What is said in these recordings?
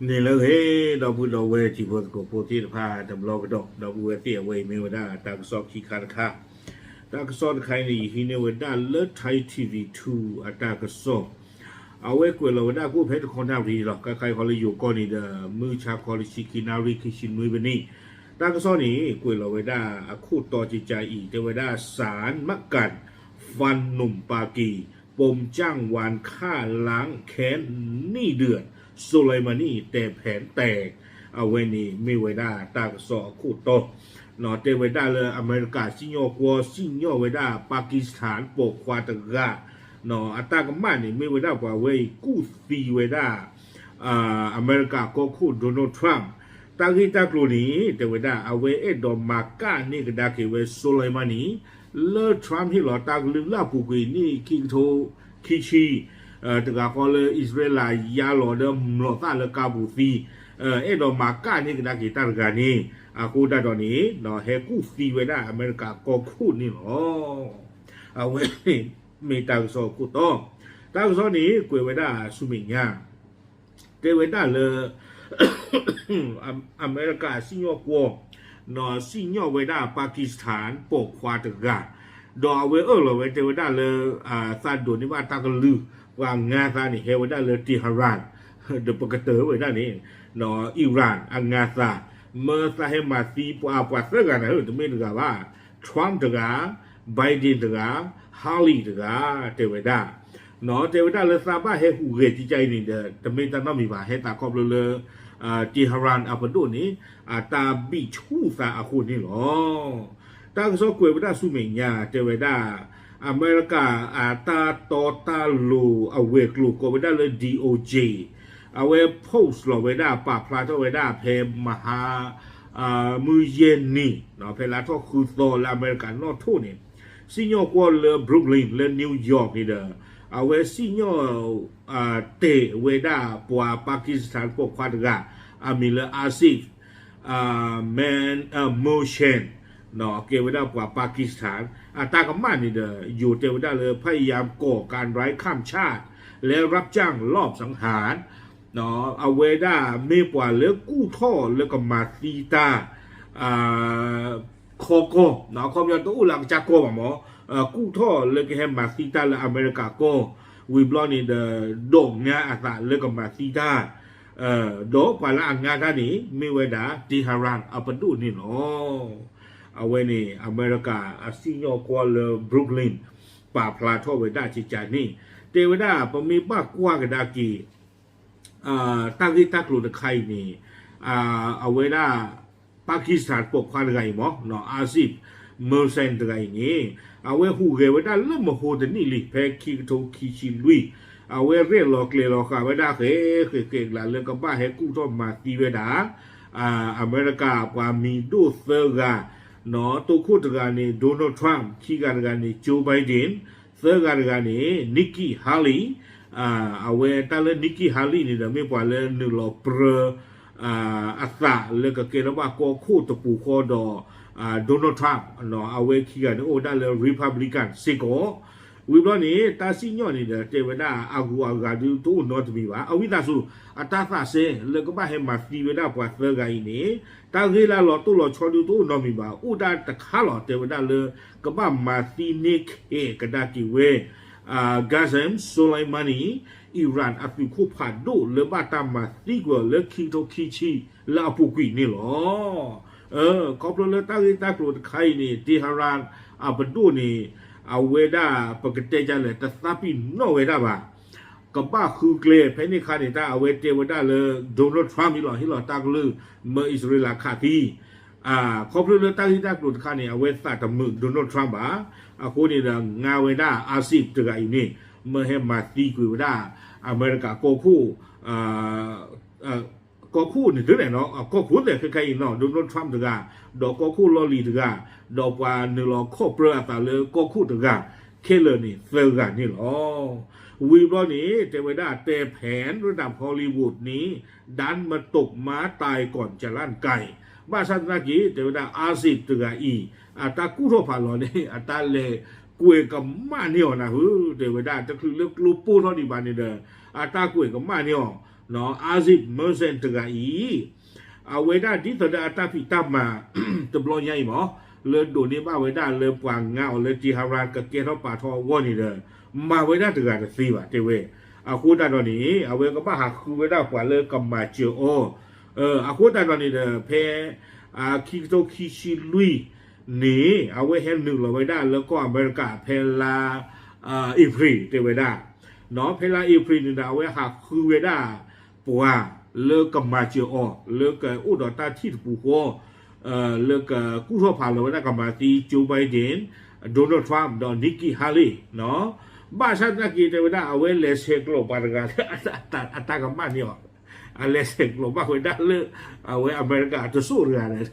န့ၣ်လၢအဂ့ၤ ဒီပုၢ်ဒီဝဲၢ်တံၤဖိသကိးဖိသ့ၣ်တဖၣ်တဘျီကဒီး ဒီပုၢ်ဝဲၢ်သ့ၣ် အဝဲအံၤမ့ၢ်ဝဲဒၣ်တၢ်ကစီၣ်ခံခါတခါ, တၢ်ကစီၣ်တခါအံၤန့ၣ် ယဟံးန့ၢ်ဝဲဒၣ်လၢ Thai T V two အတၢ်ကစီၣ်, အဝဲကွဲးလီၤဝဲဒၣ်ကိၣ်ဖဲတခီနၣ်ရံၣ်လီၤ ကခါအံၤဃီလၢယိၤကီၢ်န့ၣ်ဒီး မုၢ်ဆါခီလၢဆံခံနၣ်ရံၣ်ခံဆံနွံမံးနံး, တၢ်ကစီၣ်န့ၣ် ကွဲးလီၤဝဲဒၣ်အခိၣ်တီကကါအံၤ တဲဝဲဒၣ် ศาล มะกัน ฟันหนุ่มปากี ปมจ้างวานฆ่าล้างแค้นหนี้เดือด โซไลมานีแต่แผนแตก အဝဲန့ၣ်မ့ၢ်ဝဲဒၣ်တၢ်ကစီၣ်အခိၣ်တီ, တဲဝဲဒၣ်လၢအမဲရကၤစံၣ်ညီၣ်ကွီၢ် စံၣ်ညီၣ်ဝဲဒၣ် Pakistan ပိာ်ခွါတဂၤ, အတၢ်ကမၣ်န့ၣ် မ့ၢ်ဝဲဒၣ်ပှၤဝဲအံၤကူၣ်သံဝဲဒၣ် အမဲရကၤကီၢ်ခိၣ် Donald Trump တၢ်ဂ့ၢ်တၢ်ကျိၤန့ၣ် တဲဝဲဒၣ် အဝဲအဲၣ်ဒိးမၤကၣ်န့ၢ်ကဒါက့ၤဝဲ Soleimani လၢ Trump ဟ့ၣ်လီၤတၢ်ကလုၢ်လၢအပူၤကွံာ်နံၣ်ခံကထိခံဆံ တဂၤဃီလၢအံၣ်စရ့လးယါလီၤဒီး မျိာ်သၣ်လၢကါပူၤသံ, အဲၣ်ဒိးမၤကၣ်န့ၢ်ကဒါက့ၤတၢ်တဂၤန့ၣ် အဃိဒၣ်ဒီးန့ၣ် ဟဲကူၣ်သံဝဲဒၣ်အမဲရကၤကီၢ်ခိၣ်န့ၣ်လီၤ. အဝဲမ့ၢ်တၢ်ကစီၣ်အခိၣ်တီ, တၢ်ကစီၣ်န့ၣ် ကွဲးဝဲဒၣ်ဆူမဲာ်ညါ တဲဝဲဒၣ်လၢ အမဲရကၤစံၣ်ညီၣ်ကွီၢ် စံၣ်ညီၣ်ဝဲဒၣ် Pakistan ပိာ်ခွါတဂၤ, ဒီးအဝဲအၢၣ်လီၤဝဲတဲဝဲဒၣ်လၢ သးဒိးန့ၢ်ဘၣ်တၢ်ကလုၢ် ပှၤငါသးန့ၣ် ဟဲဝဲဒၣ်လၢ Tehran ဒီးပကတၢၢ်ဝဲဒၣ်န့ၣ် Iran အငါသး မၢသးဟဲမၤသံပှၤ ပှၤသၢဂၤန့ၣ် တမ့ၢ်တဂၤဘၣ်, Trump တဂၤ, Biden တဂၤ, Haley တဂၤ တဲဝဲဒၣ် တဲဝဲဒၣ်လၢသးဘၣ်ဟဲဟူးဂဲၤကကါအံၤန့ၣ်ဒီး တမ့ၢ်တၢ်နီတမံၤဘၣ် ဟဲသးခီဖျိလၢ Tehran အပဒိၣ်န့ၣ် အတၢ်ဘံၣ်ဆူၣ်သးအဃိန့ၣ်လီၤ. တၢ်ကစီၣ်ကွဲးဝဲဒၣ်ဆူမဲာ်ညါ တဲဝဲဒၣ် အမဲရကၤအတၢ်တီတၢ်လိၤအဝဲၤကျိၤကိးဝဲဒၣ်လၢ D O J အဝဲ post လီၤဝဲဒၣ် ပာ်ဖျါထီၣ်ဝဲဒၣ်ဖဲမဟါ မုၢ်ယဲၢ်နံၤ ဖဲလါထီၣ်ဃုသီလၢအမဲရကၤနီၣ်ထိၣ်န့ၣ် စံၣ်ညီၣ်ကွီၢ်လၢ Brooklyn လၢ New York န့ၣ်ဒီး အဝဲစံၣ်ညီၣ် တဲာ်ဝဲဒၣ်ပှၤ Pakistan ပိာ်ခွါတဂၤ အမံၤလၢ Asif Man Mohsen ကဲဝဲဒၣ်ပှၤ Pakistan အတၢ်ကမၣ်န့ၣ်ဒီး ယိၤတဲဝဲဒၣ်လၢ พยายามก่อการร้ายข้ามชาติ และรับจ้างลอบสังหาร အဝဲဒၣ်မ့ၢ်ပှၤလၢကူၣ်ထီၣ်လၢကမၤသံတၢ် ခီကီၢ် အခီပညီတအိၣ်လၢအကစၢ်ကီၢ်ဘၣ်မး, ကူၣ်ထီၣ်လၢကဟဲမၤသံတၢ်လၢအမဲရကၤကီၢ်, ဝံၤဘျီန့ၣ်ဒီး ဒိးငါအသးလၢကမၤသံတၢ်, ဒီးပှၤလၢအငါတၢ်န့ၣ် မ့ၢ်ဝဲဒၣ် Tehran အပဒိၣ်န့ၣ်လီၤ. အဝဲန့ၣ် အမဲရကၤအစံၣ်ညီၣ်ကွီၢ်လၢ Brooklyn ပာ်ဖျါထီၣ်ဝဲဒၣ်ကကါန့ၣ် တဲဝဲဒၣ် ပမ့ၢ်ဘၣ်ကွၢ်ကဒါက့ၤ တၢ်ဂ့ၢ်တၢ်ကျိၤတခါအံၤန့ၣ် အဝဲဒၣ် Pakistan ပိာ်ခွါတဂၤအံၤမး Asif Mohsen တဂၤအံၤန့ၣ် အဝဲဟူးဂဲၤဝဲဒၣ်လၢမဟိတနံၣ်လံ ဖဲခံကထိခံဆံလွံၢ်, အဝဲရဲၣ်လီၤကျဲၤလီၤဃာ်ဝဲဒၣ်ဃဲးဃဲးဃဲးကလးလၢကဘၣ်ဟဲကူၣ်ထီၣ်မၤသံဝဲဒၣ် အမဲရကၤပှၤမံၤဒိၣ်သၢဂၤ, တိခိၣ်တဂၤန့ၣ် Donald Trump, ခံဂၤတဂၤန့ၣ် Joe Biden, သၢဂၤတဂၤန့ၣ် Nikki Haley, အဝဲတၢ်လၢ Nikki Haley န့ၣ်ဒီး မ့ၢ်ပှၤလၢနုာ်လီၤပြၢ အသးလၢကကဲထီၣ်ဘၣ်ကီၢ်ခိၣ်တပူၤဃီဒီး Donald Trump, အဝဲခံဂၤန့ၣ်အိၣ်ဝဲဒၣ်လၢ Republican စ့ၢ်ကီး, ဝံၤဘျီန့ၣ် တၢ်စံၣ်ညီၣ်န့ၣ်ဒီး တဲဝဲဒၣ်အဂုၤအဂၤဒုတအိၣ်နီတမံၤဘၣ်, အဝံသးစူၤ အတၢ်သးစဲလၢကဘၣ်ဟဲမၤသံဝဲဒၣ်ပှၤသၢဂၤအံၤန့ၣ် တၢ်ဂ့ၢ်လၢလီၤတိၢ်လီၤဆီဒုတအိၣ်နီတမံၤဘၣ်, အိၣ်ဒၣ်တခါလီၤ တဲဝဲဒၣ်လၢ ကဘၣ်မၤသံန့ၢ်ခဲးကဒါက့ၤဝဲ Qasem Soleimani, Iran အသုးခိၣ်ဖးဒိၣ်လၢဘၣ်တၢ်မၤသံကွံာ်အီၤလၢခံကထိခံဆံလၢအပူၤကွံာ်န့ၣ်လီၤ. ခီဖျိလၢတၢ်ဂ့ၢ်တၢ်ကျိၤတခါအံၤန့ၣ် Tehran အပဒိၣ်န့ၣ် အဝဲဒၣ်ပကတဲဒ်လဲၣ် တသးပ့ၤနီၣ်ဝဲဒၣ်ဘၣ် ကဘၣ်ဃုကျဲ ဖဲန့ၣ်အခါန့ၣ် တၢ်အဝဲတဲဝဲဒၣ်လၢ Donald Trump အံၤလီၤ ဟ့ၣ်လီၤတၢ်ကလုၢ် မၢအံၣ်စရ့လးခးသံ, ခီဖျိလၢတၢ်ဂ့ၢ်တၢ်ကျိၤတခါန့ၣ် အဝဲသးတမုာ် Donald Trump ဘၣ်, အဃိန့ၣ်ဒီး ငါဝဲဒၣ် Asif တဂၤအံၤန့ၣ် မၢဟဲမၤသံကွံာ်ဝဲဒၣ် အမဲရကၤကီၢ်ခိၣ် ကီၢ်ခိၣ်န့ၣ်တန့ၣ်နီၤ ကီၢ်ခိၣ်သဲးခဲခါအံၤနီၤ Donald Trump တဂၤ, ဒီးကီၢ်ခိၣ်လီၢ်လံၤတဂၤ, ဒီးပှၤနုာ်လီၤခီၣ်ပြၢအသးလၢကီၢ်ခိၣ်တဂၤ, ခဲလၢာ်န့ၣ်သၢဂၤန့ၣ်လီၤ. ဝံၤဘျီန့ၣ် တဲဝဲဒၣ်တဲဖဲ ระดับ Hollywood န့ၣ် ดันมาตกม้าตายก่อนจะลั่นไก ဘၣ်ဆၣ်သနာ်က့ တဲဝဲဒၣ် Asif တဂၤအံၤ အတၢ်ကူၣ်ထီၣ်ဖးလီၤန့ၣ် အတၢ်လဲၤကွဲးကမၣ်န့ၢ်အီၤနၢ်ဟူ တဲဝဲဒၣ် တချုးလၢကျိပိၢ်ထီၣ်ဒံးဘၣ်န့ၣ်ဒီး အတၢ်ကွဲးကမၣ်န့ၢ်အီၤ Aziz Mohsin တဂၤအံၤ အဝဲဒၣ်ဒ်သိးဒီးအတၢ်ဖံးတၢ်မၤ တဘျီညါအံၤမး လၢဒိးန့ၢ်ဘၣ်ဝဲဒၣ်လၢပှၤငါအီၤလၢ Tehran ကကဲထီၣ်ပာ်ထီၣ်အဂီၢ်န့ၣ်ဒီး မၤဝဲဒၣ်တဂၤတသ့ဘၣ် တဲဝဲ. အဃိသတးဒီးန့ၣ် အဝဲကဘၣ်ဟးဃုဝဲဒၣ်ပှၤလၢကမၤစၢၤအီၤ အဃိသတးဒီးန့ၣ်ဒီး ဖဲ ခံကထိခံဆံလွံၢ်န့ၣ် အဝဲဟဲနုာ်လီၤဝဲဒၣ်လၢကီၢ်အမဲရကၤ ဖဲလါအ့ဖြ့ၣ် တဲဝဲဒၣ်. ဖဲလါအ့ဖြ့ၣ်န့ၣ်ဒီး အဝဲဟးဃုဝဲဒၣ်ပှၤလၢကမၤစၢၤအီၤ လၢကအိၣ်ဒီးတၢ်ထံၣ်တပူၤဃီ လၢကကူၣ်ထီၣ်ဖးလီၤဝဲဒၣ်ကမၤသံ Joe Biden, Donald Trump ဒီး Nikki Haley ဘၣ်ဆၣ်သနာ်က့ တဲဝဲဒၣ် အဝဲလဲၤဆဲးကျိးပှၤတဂၤလၢ အတၢ်ကမၣ်န့ၢ်အီၤ, အလဲၤဆဲးကျိးဘၣ်ဝဲဒၣ်လၢ အဝဲအမဲရကၤတစိၢ်တဂၤန့ၣ်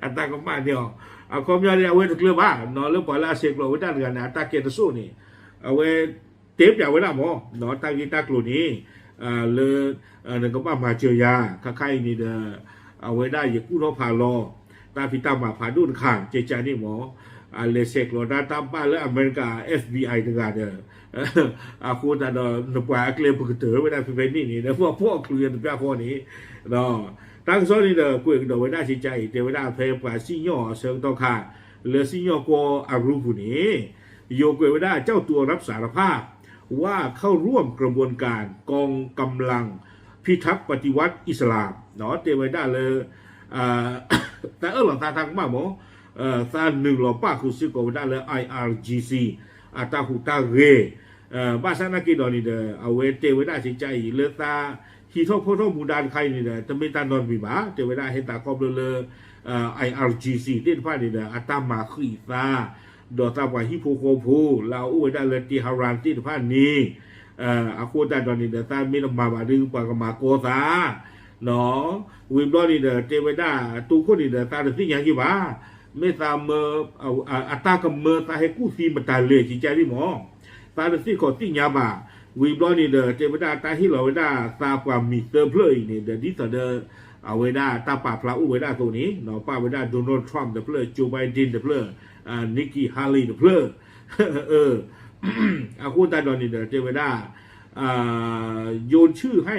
အတၢ်ကမၣ်န့ၢ်အီၤ. အခီပညီန့ၣ် အဝဲတကျၢၤဘၣ် လၢပှၤလၢအဆဲးကျိးဝဲဒၣ်တဂၤန့ၣ် အတၢ်ကဲတစိၢ်န့ၣ် အဝဲတဲပၠးဝဲဒၣ်မး တၢ်ဂ့ၢ်တၢ်ကျိၤန့ၣ် လၢ နကဘၣ်မၤစၢၤယၤ ခါခါအံၤန့ၣ်ဒီး အဝဲဒၣ်ယကူၣ်ထီၣ်ဖးလီၤ တၢ်ဖံးတၢ်မၤဖးဒိၣ်တခါ ကဲကၢန့ၣ်မး အလဲၤဆဲးကျိးတၢ်တၢ်ဘၣ်လၢအမဲရကၤ FBI တဂၤဒီး အဃိသတးဒီး နပှၤအကျဲပကတၢၢ်ဝဲဒၣ်ဖဲဖဲန့ၣ်န့ၣ် ဒီးပှၤဖီၣ်အချုးတပျၢ်ဃီန့ၣ် တၢ်ကစီၣ်န့ၣ်ဒီး ကွဲးကဒီးဝဲဒၣ်ကဲကၢအံၤ တဲဝဲဒၣ်ဖဲပှၤစံၣ်ညီၣ်အီၤအဆၢကတီၢ်ခါ လၢစံၣ်ညီၣ်ကွီၢ်အရူပူၤန့ၣ် ယိၤကွဲးဝဲဒၣ် เจ้าตัวรับสารภาพว่าเข้าร่วมกระบวนการ กองกำลังพิทักษ์ปฏิวัติอิสลาม တဲဝဲဒၣ်လၢ သးအၢၣ်လီၤသးတၢ်ကမၣ်မး သးနုာ်လီၤပၣ်ဃုာ်စ့ၢ်ကီးဝဲဒၣ်လၢ IRGC အတၢ်ဟူးတၢ်ဂဲၤ ဘၣ်ဆၣ်သနာ်က့ဒီးန့ၣ်ဒီး အဝဲတဲဝဲဒၣ်ကဲကၢအံၤ လၢသးဟံးထီၣ်ဖီထီၣ်မူဒါတခါအံၤန့ၣ်ဒီး တမ့ၢ်တၢ်နီတမံၤဘၣ် တဲဝဲဒၣ်ဟဲသးခီဖျိလၢ IRGC သ့ၣ်တဖၣ်န့ၣ်ဒီး အတၢ်မၤဃံးသး ဒီးသးပှၤဟံၣ်ဖိဃီဖိ လၢအအိၣ်ဝဲဒၣ်လၢ Tehran သ့ၣ်တဖၣ်န့ၣ် အဃိသတးဒီးန့ၣ်ဒီး သးမ့ၢ်တမၤဘၣ်ဒီး ပှၤကမၤကီသး ဝံၤဘျီန့ၣ်ဒီး တဲဝဲဒၣ်တိခိၣ်န့ၣ်ဒီး သးတသ့ၣ်ညါယံၣ်ဘၣ် မ့ၢ်သးမၢ အတၢ်ကမၢသးဟဲကူၣ်သံမတၤလဲၣ် ကဲကၢန့ၣ်မး သးတသ့ၣ်ခီၣ်သ့ၣ်ညါဘၣ်. ဝံၤဘျီန့ၣ်ဒီး တဲဝဲဒၣ်တၢ်ဟ့ၣ်လီၤဝဲဒၣ်သးပှၤမံၤသၢဖျၢၣ်အံၤန့ၣ်ဒီး ဒ်သိးဒီး အဝဲဒၣ်တၢ်ပာ်ဖျါအိၣ်ဝဲဒၣ်အသိးန့ၣ် ပာ်ဝဲဒၣ် Donald Trump တဖျၢၣ် Joe Biden တဖျၢၣ် Nikki Haley တဖျၢၣ် အဃိသတးဒီးန့ၣ်ဒီး တဲဝဲဒၣ် โยนชื่อให้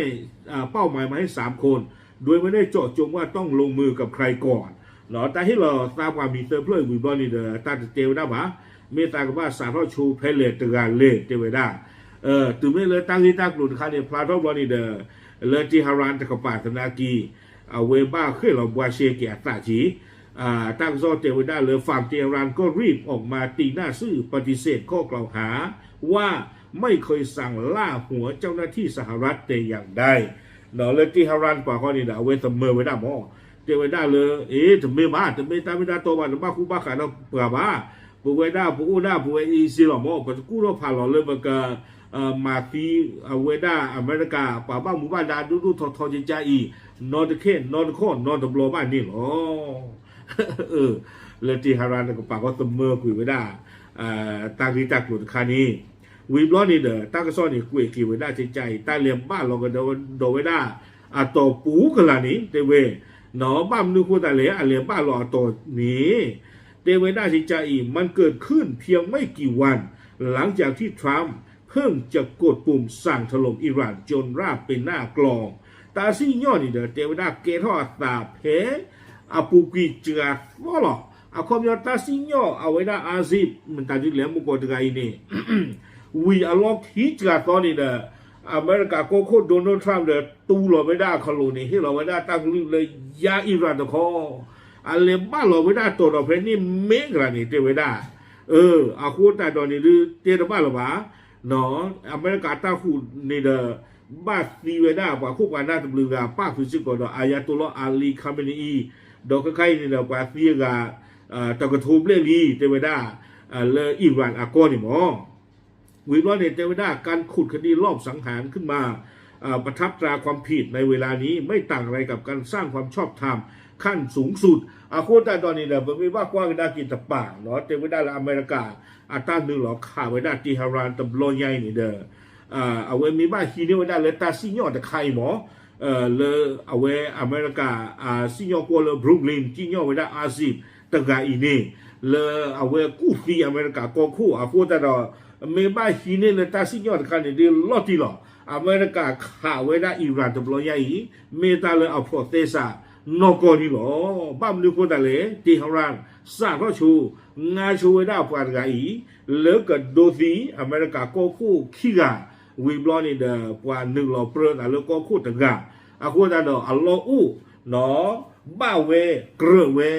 เป้าหมายมาให้สามคน โดยไม่ได้เจาะจงว่าต้องลงมือกับใครก่อน တၢ်ဟ့ၣ်လီၤသးပှၤမံၤသၢဖျၢၣ်အံၤဝံၤဘျီန့ၣ်ဒီး တၢ်တတဲဝဲဒၣ်ဘၣ် မ့ၢ်သးကဘၣ်စးထီၣ်ဆိဖဲလဲၣ်တဂၤလဲၣ် တဲဝဲဒၣ် တုၤမ့ၢ်လၢတၢ်ဂ့ၢ်တၢ်ကျိၤတခါန့ၣ် ဖျါထီၣ်ဘျီန့ၣ်ဒီး လၢ Tehran တကပၤသနာ်က့ အဝဲဘၣ်ဃ့ၢ်လီၤဘှါရှဲက့ၤအသးက့ၤ တၢ်ကစီၣ်တဲဝဲဒၣ်လၢ ฝั่ง เตหะราน ก็รีบออกมาตีหน้าสื่อ ปฏิเสธข้อกล่าวหา ว่าไม่เคยสั่งล่าหัวเจ้าหน้าที่สหรัฐแต่อย่างใด လၢ Tehran တကပၤဃီန့ၣ်ဒီး အဝဲသမၢဝဲဒၣ်မး တဲဝဲဒၣ်လၢ အ့ တမ့ၢ်ဘၣ် တမ့ၢ်တၢ်မ့ၢ်တၢ်တီဘၣ် တဘၣ်ဃူဘၣ်ဃးဒီးပှၤဘၣ် ပဝဲဒၣ်ပအိၣ်ဒၣ်ပဝဲအံၤစ့လီၤမး ပတကူၣ်ထီၣ်ဖးလီၤလၢပက မၤသံအဝဲဒၣ်အမဲရကၤ ပှၤဘၣ်မူဘၣ်ဒါဒိၣ်ဒိၣ်ထီထီကဲကၢအံၤ နီတခဲနီတခီၣ်နီတဘျီဘၣ်န့ၣ်လီၤ လၢ Tehran တကပၤဃီသမၢကွံာ်ဝဲဒၣ် တၢ်ဂ့ၢ်တၢ်ကျိၤတခါန့ၣ် ဝံၤဘျီန့ၣ်ဒီး တၢ်ကစီၣ်န့ၣ်ကွဲးက့ၤဝဲဒၣ်ကဲကၢအံၤ တၢ်လဲၤဘၣ်လီၤကဒီးဝဲဒၣ် အတီၤပူၤကလာ်န့ၣ် တဲဝဲ ဘၣ်မနုၤဃိသတးလဲၣ် အလဲၤဘၣ်လီၤအတီၤန့ၣ် တဲဝဲဒၣ်ကဲကၢအံၤ มันเกิดขึ้นเพียงไม่กี่วันหลังจากที่ทรัมป์เพิ่งจะกดปุ่มสั่งถล่มอิหร่านจนราบเป็นหน้ากลอง တၢ်စံၣ်ညီၣ်န့ၣ်ဒီး တဲဝဲဒၣ်ကဲထီၣ်အသးဖဲ အပူၤကွံာ်စှၤသီလီၤ. အခီပညီတၢ်စံၣ်ညီၣ်အဝဲဒၣ် Aziz မတၤဒ်လဲၣ် မုၢ်ကီးတဂၤအံၤန့ၣ် ဝံၤအလီၢ်ခံစှၤသီန့ၣ်ဒီး အမဲရကၤကီၢ်ခိၣ် Donald Trump ဒီး တူၢ်လီၤဝဲဒၣ်အခီၣ်လိၤန့ၣ် ဟ့ၣ်လီၤဝဲဒၣ်တၢ်ကလုၢ်လၢယါ Iran တခီ အလဲၤဘၣ်လီၤဝဲဒၣ်တီၤဒီးဖဲန့ၣ်မ့ၢ်ကလၤန့ၣ် တဲဝဲဒၣ် အဃိသတးဒီးန့ၣ်ဒုး တဲတဘၣ်လၢၤဘၣ် အမဲရကၤတၢ်ဃူန့ၣ်ဒီး ဘၣ်သံဝဲဒၣ်ပှၤခိၣ်ပှၤနၢ်တဘျုးဂၤ ပၣ်ဃုာ်စ့ၢ်ကီးဒီး Ayatollah Ali Khamenei ဒီးခဲခါအံၤန့ၣ်ဒီး ပှၤသံအဂၤ တကထိဘျဲၣ်လံ တဲဝဲဒၣ် လၢ Iran အကီၢ်န့ၣ်မး ဝံၤဘျီန့ၣ် တဲဝဲဒၣ် การขุดคดีลอบสังหารขึ้นมา ประทับตราความผิดในเวลานี้ไม่ต่างอะไรกับการสร้างความชอบธรรมขั้นสูงสุด အဃိသတးဒီးန့ၣ်ဒီး ပမ့ၢ်ဘၣ်ကွၢ်ကဒါက့ၤတပၤ တဲဝဲဒၣ်လၢအမဲရကၤ အတၢ်နုာ်လီၤခးဝဲဒၣ် Tehran တဘျီညါအံၤန့ၣ်ဒီး အဝဲမ့ၢ်ဘၣ်ဟံးန့ၢ်ဝဲဒၣ်လၢတၢ်စံၣ်ညီၣ်တခါအံၤမး လၢအဝဲအမဲရကၤ စံၣ်ညီၣ်ကွီၢ်လၢ Brooklyn စံၣ်ညီၣ်ဝဲဒၣ် Aziz တဂၤအံၤန့ၣ် လၢအဝဲကူၣ်သံအမဲရကၤကီၢ်ခိၣ်အဃိသတးဒီး မ့ၢ်ဘၣ်ဟံးန့ၢ်လၢတၢ်စံၣ်ညီၣ်တခါန့ၣ်ဒ်လီၤတံၢ်လီၤ. အမဲရကၤခးဝဲဒၣ် Iran တဘျီညါအံၤ မ့ၢ်တၢ်လၢအဖိးသဲစးနီၢ်ကီၢ်န့ၣ်လီၤ. ဘၣ်မနုၤအဃိသတးလဲၣ် Tehran စးထီၣ်ဆိ ငါဆိဝဲဒၣ်ပှၤတဂၤအံၤ လၢကဒိသံအမဲရကၤကီၢ်ခိၣ်ခံဂၤ ဝံၤဘျီန့ၣ်ဒီး ပှၤနုာ်လီၤပြၢသးလၢကီၢ်ခိၣ်တဂၤ အဃိသတးဒီးအလီၢ်အိၣ် ဘၣ်ဝဲကြၢးဝဲ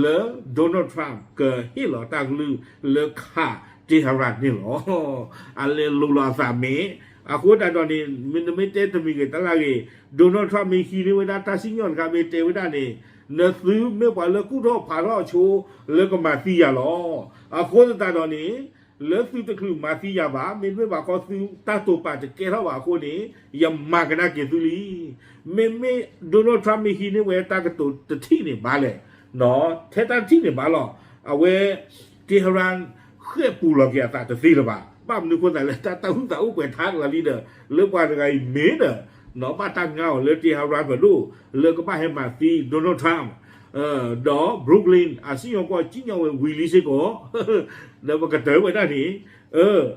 လၢ Donald Trump ကဟ့ၣ်လီၤတၢ်ကလုၢ်လၢခး Tehran န့ၣ်လီၤ. အလဲၤလိၤလီၤအသးမ့ၢ် အဃိသတးဒီးန့ၣ် မ့တမ့ၢ်တဲတမံၤဂ့ၤတလၢ်ဂ့ၤ Donald Trump မ့ၢ်ဟံးန့ၢ်ဝဲဒၣ်တၢ်စံၣ်ညီၣ်တခါ မ့ၢ်တဲဝဲဒၣ်န့ၣ် နသုမ့ၢ်ပှၤလၢကူၣ်ထီၣ်ဖးထီၣ်ဆိလၢကမၤသံယၤလီၤ. အဃိသတးဒီးန့ၣ် လၢသုတချုးမၤသံယၤဘၣ် မ့တမ့ၢ်ဘၣ်ဃီသုတၢ်တိာ်ပာ်တကဲထီၣ်ဘၣ်အဃိန့ၣ် ယမၤကဒါက့ၤသုလံ. မ့မ့ၢ် Donald Trump မ့ၢ်ဟံးန့ၢ်ဝဲတၢ်ကတိၤတထံၣ်န့ၣ်ဘၣ်လဲၣ်, ထဲတၢ်တထံၣ်န့ၣ်ဘၣ်လီၤ. အဝဲ Tehran ဃဲၣ်ပူၤလီၤက့ၤအသးတသ့လၢၤဘၣ်. ဘၣ်မနုၤအဃိသတးလၢ တၢ်တၢ်ဟုၣ်သးအိၣ်ပှဲၤထါလီၤလံဒီး လၢပှၤတဂၤအံၤမ့ၢ်ဒီး ဘၣ်တၢ်ငါအီၤလၢ Tehran ပဒိၣ် လၢကဘၣ်ဟဲမၤသံ Donald Trump ဒီး Brooklyn အစံၣ်ညီၣ်ကွီၢ်စံၣ်ညီၣ်ဝဲဝံၤလံစ့ၢ်ကီး ဒီးပကတၢၢ်ဝဲဒၣ်န့ၣ်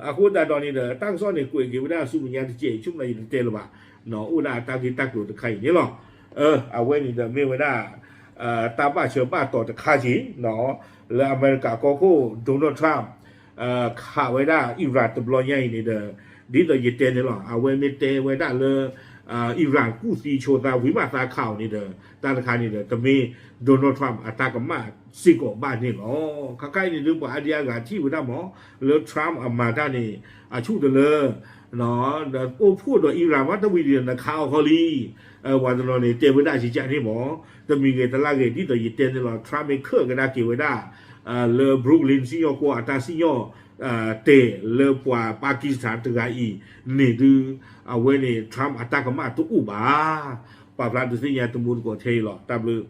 အဃိသတးဒီးန့ၣ်ဒီး တၢ်ကစီၣ်န့ၣ် ကွဲးက့ၤဝဲဒၣ်ဆူမဲာ်ညါတကဲး ဆိကမိၣ်ယတတဲလၢၤဘၣ်, အိၣ်ဒၣ်တၢ်ဂ့ၢ်တၢ်ကျိၤတခါအံၤန့ၣ်လီၤ. အဝဲန့ၣ်ဒီးမ့ၢ်ဝဲဒၣ် တၢ်ဘၣ်ဆၢဘၣ်တီၤတခါက့ၤ လၢအမဲရကၤကီၢ်ခိၣ် Donald Trump ခးဝဲဒၣ် Iran တဘျီညါအံၤန့ၣ်ဒီး ဒ်သိးယတဲန့ၣ်လီၤ. အဝဲမ့ၢ်တဲဝဲဒၣ်လၢ Iran ကူၣ်သံဆိသးဝံၤမးသးခးအီၤန့ၣ်ဒီး တၢ်တခါန့ၣ်ဒီး တမ့ၢ် Donald Trump အတၢ်ကမၣ်စ့ၢ်ကီးဘၣ်န့ၣ်လီၤ. ခါခါအံၤန့ၣ်ဒုးပှၤအါဒံအါဂၤထံၣ်ဝဲဒၣ်မး လၢ Trump အမၤတၢ်န့ၣ် အဆူၣ်တလၢ ဒီးအိၣ်ဖှိၣ်ဒီး Iran မးတဝံၤဒံးဒီး နခးအီၤခီလံ. ပှၤတနီၤန့ၣ် တဲဝဲဒၣ်ကကန့ၣ်မး တမံၤဂ့ၤတလၢ်ဂ့ၤ ဒ်သိးယတဲန့ၣ်လီၤ. Trump မ့ၢ်ခၢၣ်ကဒါက့ၤဝဲဒၣ် လၢ Brooklyn စံၣ်ညီၣ်ကွီၢ်အတၢ်စံၣ်ညီၣ် တဲာ်လၢပှၤ Pakistan တဂၤအံၤန့ၣ်ဒုး အဝဲန့ၣ် Trump အတၢ်ကမၣ်တအိၣ်ဘၣ်. ပာ်ဖျါဒုးသ့ၣ်ညါတမူတကိးထဲအံၤလီၤ. တၢ်ဘျုး